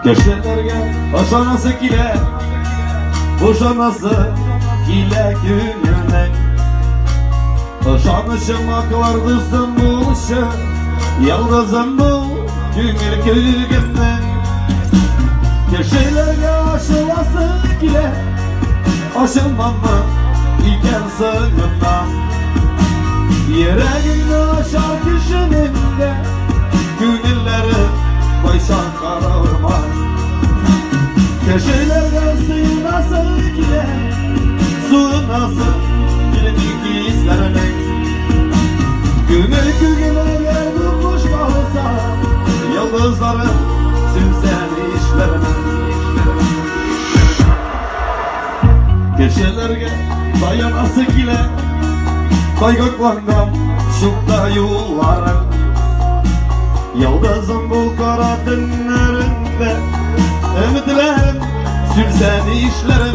Кешеләргә ышанасы килә, ышанасы килә күңелнең. Ышанычым аклар дустым булчы, йолдызым бул күңел күгемнең. Кешеләргә ачыласы килә, ачылмамы икән соңыннан. Йөрәгеңне ачар кешенең дә күңелләре кайчан кара урман. Кешеләргә сыенасы килә, суынасы килми хисләренең. Күңел күгенә буш калса, йолдызлары сүнсә ишләренең. Кешеләргә таянасы килә, тайгакланган чукта юлларың. Йолдызым бул кара төннәрендә, өметләрем сүнсә ишләренең.